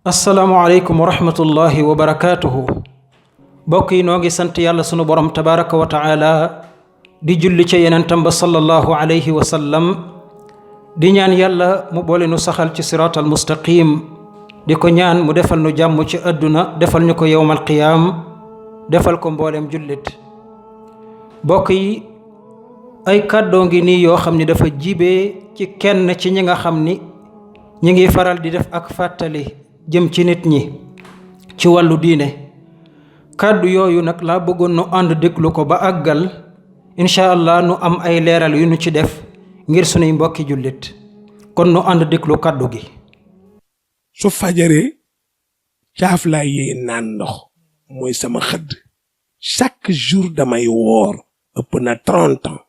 asalaamaaleykum wa rahmatullahi wa barakaatuhu. mbokk yi noo ngi sant yàlla sunu borom tabaraka wa taala di julli ca yenentam ba sallallahu alayhi wa sallam di ñaan yàlla mu boole nu saxal ci siraatal mustaqim di ko ñaan mu defal nu jàmm ci àdduna defal ñu ko yowmal qiyaam defal ko mboolem jullit. mbokk yi ay kàddoo ngi nii yoo xam ni dafa jibee ci kenn ci ñi nga xam ni ñi ngi faral di def ak fàttali jëm ci nit ñi ci wàllu diine. kàddu yooyu nag laa bëggoon nu ànd déglu ko ba àggal incha allah nu am ay leeral yu nu ci def ngir sunuy mbokki jullit kon nu ànd déglu kàddu gi. su fajaree caaf laa yee naan ndox mooy sama xëdd. chaque jour damay woor ëpp na 30 ans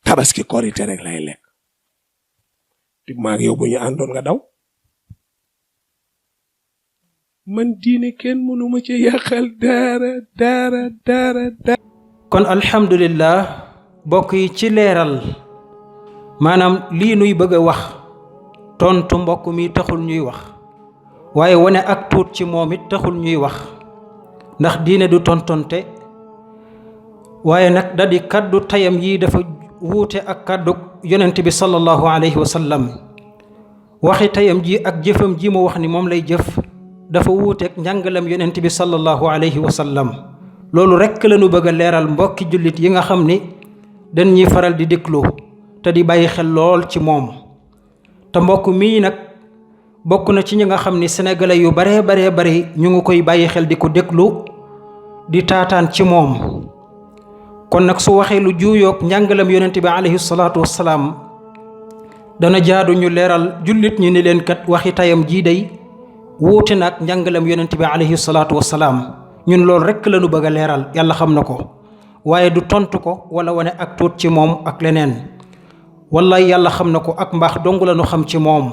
tabaski korite rek lay lekk di maag yow bu ñu àndoon nga daw. man diine kenn mënuma ci yàqal dara. kon alhamdulillah bokk yi ci leeral maanaam lii nuy bëgg a wax tontu mbokk mi taxul ñuy wax waaye wane ak tuut ci moom it taxul ñuy wax ndax diine du tontonte waaye nag da di kaddu tayam yi dafa wuute ak kaddu yonent bi sallallahu alayhi wa sallam. waxi tayam ji ak jëfam ji mu wax ni moom lay jëf dafa wuuteeg njàngalam yonent bi sallallahu alayhi wa sallam. loolu rekk la ñu bëgg a leeral mbokki jullit yi nga xam ni dañ ñuy faral di déglu te di bàyyi xel lool ci moom. te mbokk mii nag bokk na ci ñi nga xam ni sénégalais yu baree bari ñu ngi koy bàyyi xel di ko déglu di taataan ci moom. kon nag su waxee lu juuyoog njàngalam yonent bi alayhi salaatu wassalaam dana jaadu ñu leeral jullit ñi ni leen kat waxi tayam jii day wuute nag njàngalam yonent bi alayhi salaatu wassalaam. ñun loolu rekk la ñu bëgg a leeral yàlla xam na ko waaye du tontu ko wala wane ak tuut ci moom ak leneen. wallaay yàlla xam na ko ak mbaax dong la ñu xam ci moom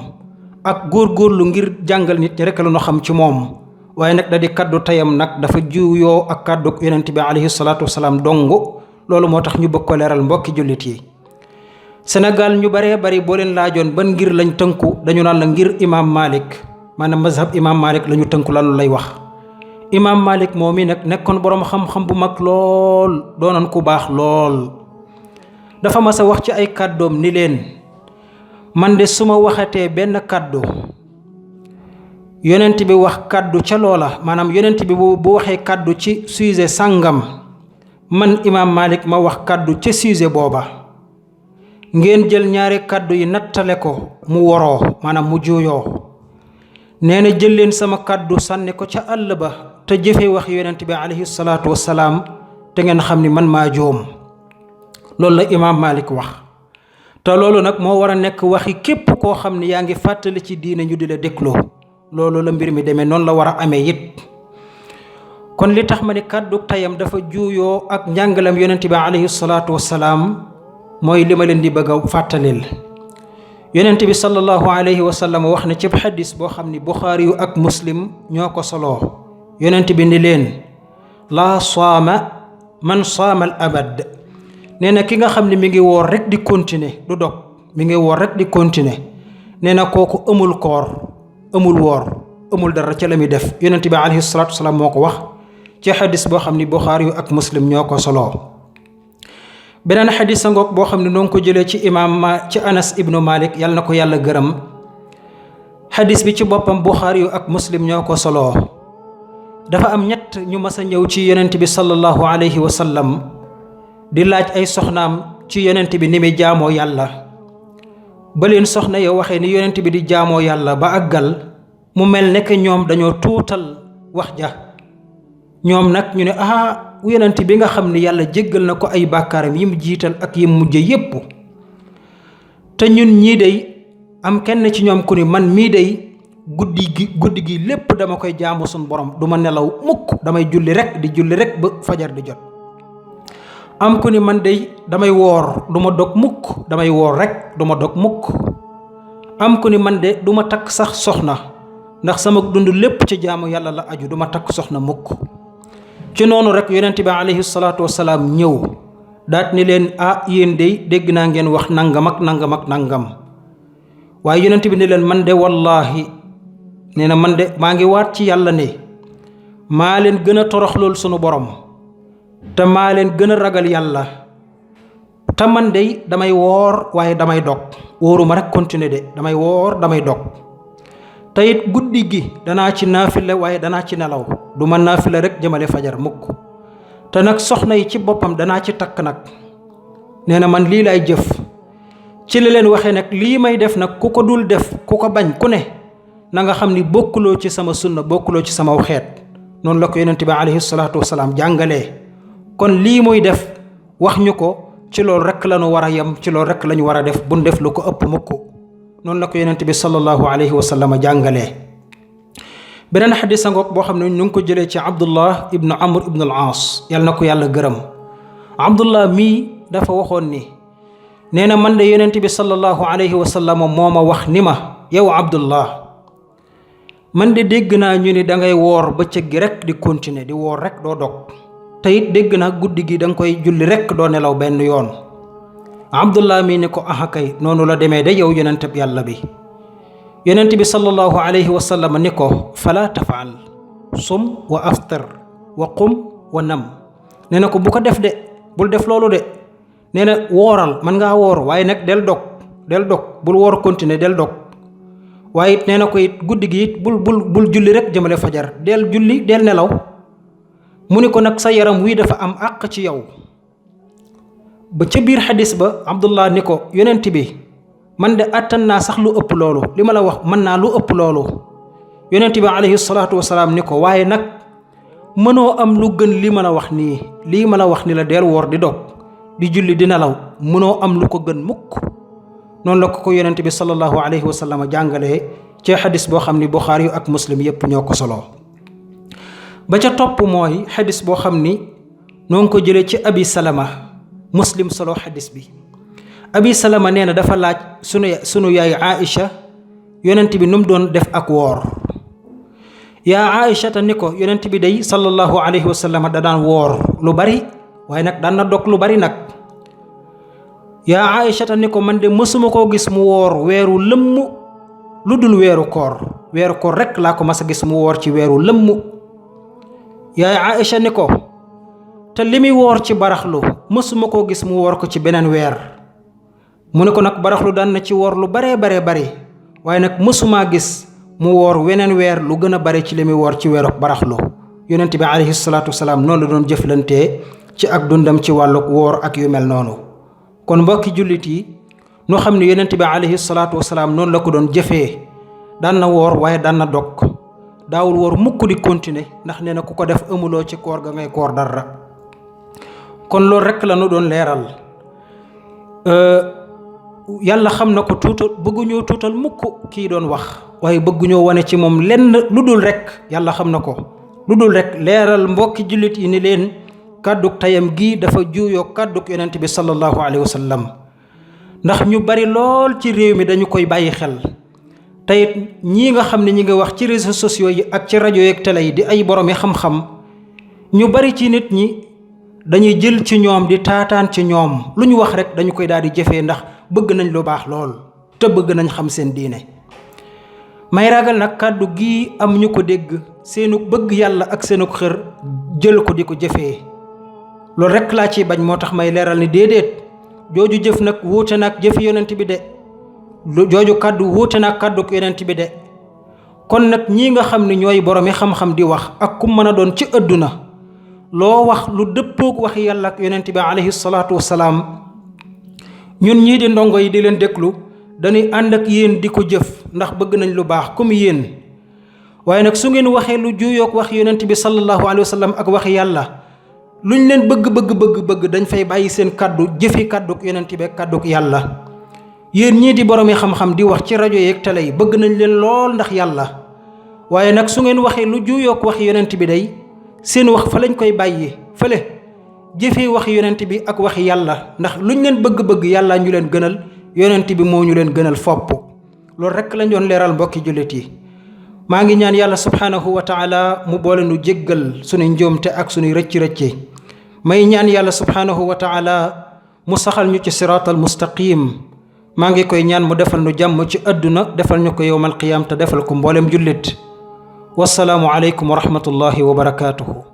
ak góorgóorlu ngir jàngal nit ñi rekk la ñu xam ci moom. waaye nag da di kaddu tayam nag dafa juuyoo ak kaddu yonent bi alayhi salaatu wassalaam dong. loolu moo tax ñu bëgg ko leeral mbokki jullit yi. Sénégal ñu baree bari boo leen laajoon ban ngir lañ tënku dañu naan la ngir imam Malik maanaam mazhab imam Malik la ñu tënku lanu lay wax. imam Malik moom mi nag nekkoon boroom xam-xam bu mag lool doonoon ku baax lool. dafa mas a wax ci ay kàddoom ni leen man de su ma waxatee benn kàddu yonent bi wax kàddu ca loola maanaam yonent bi bu waxee kàddu ci sujet sàngam man imam Malik ma wax kàddu ca sujet booba ngeen jël ñaari kàddu yi nattale ko mu woroo maanaam mu juuyoo nee na jël leen sama kàddu sànni ko ca àll ba te jëfee wax yonent bi alayhi salaatu wassalaam te ngeen xam ni man maa joom. loolu la imam Malik wax te loolu nag moo war a nekk waxi képp koo xam ne yaa ngi fàttali ci diine ñu di la dégloo. loolu la mbir mi demee noonu la war a amee it. kon li tax ma ni kàddu tayam dafa juuyoo ak njàngalam yonent bi alayhi salaatu wassalaam mooy li ma leen di bëgg a fàttalil. yonent bi sallallahu alayhi wa sallam wax na ci xadis boo xam ni buxaari yu ak muslim ñoo ko soloo. yonent bi ni leen laa saama man saama al abad. nee na ki nga xam ne mi ngi woor rek di continuer du dog mi ngi woor rek di continuer nee na kooku amul koor amul woor amul dara ca la muy def. yonent bi alayhi salaatu wassalaam moo ko wax ci xadis boo xam ni buxaari yu ak muslim ñoo ko soloo. beneen xadis a ngoog boo xam ne noo ngi ko jëlee ci ci Anas ibnu Malik yàlla na ko yàlla gërëm. xadis bi ci boppam buxaari yu ak muslim ñoo ko soloo. dafa am ñett ñu mas a ñëw ci yonent bi sallallahu alayhi wa sallam di laaj ay soxnaam ci yonent bi ni muy jaamoo yàlla. ba leen soxna yow waxee ni yonent bi di jaamoo yàlla ba àggal mu mel ne que ñoom dañoo tuutal wax ja. ñoom nag ñu ne yonent bi nga xam ni yàlla jéggal na ko ay bàkkaaram yi mu jiital ak yi mu mujj yépp te ñun ñii day am kenn ci ñoom ku ni man mii day guddi gi lépp dama koy jaamu suñu borom du ma nelaw mukk damay julli rek ba fajar di jot. am ku ni man day damay woor du ma dog mukk damay woor rek du ma dog mukk. am ku ni man de du ma takk sax soxna ndax sama dund lépp ci jaamu yàlla la aju du ma takk soxna mukk. ci noonu rek yonent bi alayhi salaatu wassalaam ñëw daat ni leen yéen de dégg naa ngeen wax nangam ak nangam ak nangam waaye yonent bi ni leen man de wallaahi nee na man de maa ngi waat ci yàlla ne maa leen gën a toroxlool sunu borom te maa leen gën a ragal yàlla te man de damay woor waaye damay dog wóoruma rek continuer de damay woor damay dog te it guddi gi danaa ci naafile waaye danaa ci nelaw du ma naafile rek jëmale fajar mukk te nag soxna yi ci boppam danaa ci takk nag nee na man lii lay jëf ci li leen waxee nag lii may def nag ku ko dul def ku ko bañ ku ne na nga xam ni bokkuloo ci sama sunna bokkuloo ci sama xeet noonu la ko yonent bi alayhi salaatu wasalaam jàngalee kon lii muy def wax ñu ko ci loolu rek la ñu war a yem ci loolu rek la ñu war a def buñ def lu ko ëpp mukk noonu la ko yonent bi sallallahu alayhi wa sallam jàngalee beneen xadis ngoog boo xam ne ñu ngi ko jëlee ci Abdullah ibnu Amr ibnu al-Aas yàlla na ko yàlla gërëm Abdullah mii dafa waxoon ni nee na man de yonent bi sallallahu alayhi wa sallam moo ma wax ni ma yow Abdullah man de dégg naa ñu ni da ngay woor bëccëg gi rek di continuer di woor rek doo dog te it dégg naa guddi gi da nga koy julli rek doo nelaw benn yoon Abdullah mii ni ko aha kay noonu la demee de yow yonent bi yàlla bi yonent bi sallallahu alayhi wa sallam ni ko fala tafaal sum wa aftir wa qum wa nam nee na ko bu ko def de bul def loolu de nee na wooral man ngaa woor waaye nag del dog bul woor continuer del dog waaye it nee na ko it guddi gi it bul julli rek jëmale fajar del julli del nelaw mu ni ko nag sa yaram wii dafa am àq ci yow ba ca biir xadis ba Abdullah ni ko yonent bi man de attan naa sax lu ëpp loolu li ma la wax mën naa lu ëpp loolu yonent bi alayhi salaatu wasalaam ni ko waaye nag mënoo am lu gën li ma la wax nii lii ma la wax ni la del woor di dog di julli di nelaw mënoo am lu ko gën mukk noonu la ko yonent bi sallallahu alayhi wa sallam jàngalee ci xadis boo xam ni Buxaari yu ak Muslim yépp ñoo ko soloo ba ca topp mooy xadis boo xam ni noo ngi ko jëlee ci Abi Salama Muslim solo xadis bi Abi Salama nee na dafa laaj sunu yaay Aïcha yonent bi nu mu doon def ak woor yaa Aïcha ta ni ko yonent bi day sallallahu alayhi wa sallam da daan woor lu bari waaye nag daan na dog lu bari nag yaa Aïcha ta ni ko man de mësuma koo gis mu woor weeru lëmm lu dul weeru koor rek laa ko mas a gis mu woor ci weeru lëmm yaa Aïcha ni ko te li muy woor ci baraxlu mësuma koo gis mu woor ko ci beneen weer mu ne ko nag baraxlu daan na ci woor lu baree bari waaye nag mësumaa gis mu woor weneen weer lu gën a bari ci li muy woor ci weeru baraxlu yonent bi alayhi salaatu wasalaam noonu la doon jëflantee ci ak dundam ci wàllu woor ak yu mel noonu kon mbokki jullit yi noo xam ne yonent bi alayhi salaatu wasalaam noonu la ko doon jëfee daan na woor waaye daan na dog daawul woor mukk di continuer ndax nee na ku ko def amuloo ci koor ga ngay koor dara kon loolu rek la nu doon leeral yàlla xam na ko tuutal bëgguñoo tuutal mukk kii doon wax waaye bëgguñoo wane ci moom lenn lu dul rek yàlla xam na ko lu dul rek leeral mbokki jullit yi ni leen kàdduk tayam gii dafa juuyoo kàdduk yonent bi sallallahu alayhi wa sallam ndax ñu bari lool ci réew mi dañu koy bàyyi xel teyit ñii nga xam ne ñi ngi wax ci réseaux sociaux yi ak ci rajo yeeg télé yi di ay borom yi xam-xam ñu bari ci nit ñi dañuy jël ci ñoom di taataan ci ñoom lu ñu wax rek dañu koy daal di jëfee ndax bëgg nañ lu baax lool te bëgg nañ xam seen diine may ragal nag kàddu gii am ñu ko dégg seenu bëgg yàlla ak seenu xër jël ko di ko jëfee loolu rek laa ciy bañ moo tax may leeral ni déedéet jooju jëf nag wuute nag jëfi yonent bi de jooju kàddu wuute nag kàddu yonent bi de kon nag ñii nga xam ne ñooy boromi xam-xam di wax ak ku mën a doon ci àdduna loo wax lu dëppook wax yàlla ak yonent bi alayhi salaatu wasalaam ñun ñii di ndongo yi di leen déglu dañuy ànd ak yéen di ko jëf ndax bëgg nañ lu baax comme yéen waaye nag su ngeen waxee lu juuyook wax yonent bi sallallahu alayhi wa sallam ak wax yàlla luñ leen bëgg dañ fay bàyyi seen kàddu jëfi kàdduk yonent bi ak kàdduk yàlla yéen ñii di boromi xam-xam di wax ci rajo yeeg télé yi bëgg nañ leen lool ndax yàlla waaye nag su ngeen waxee lu juuyook wax yonent bi day seen wax fa lañ koy bàyyi fële jëfee wax yonent bi ak wax yàlla ndax luñ leen bëgg yàlla ñu leen gënal yonent bi moo ñu leen gënal fopp loolu rekk lañ doon leeral mbokki jullit yi maa ngi ñaan yàlla subhaanahu wa taala mu boole nu jéggal suñu njuumte ak suñuy rëcc-rëcc may ñaan yàlla subhaanahu wa taala mu saxal ñu ci siraatal mustaqim maa ngi koy ñaan mu defal nu jàmm ci àdduna defal ñu ko yowmal qiyaam te defal ko mboolem jullit wassalaamu aleykum wa rahmatullahi wa barakaatuhu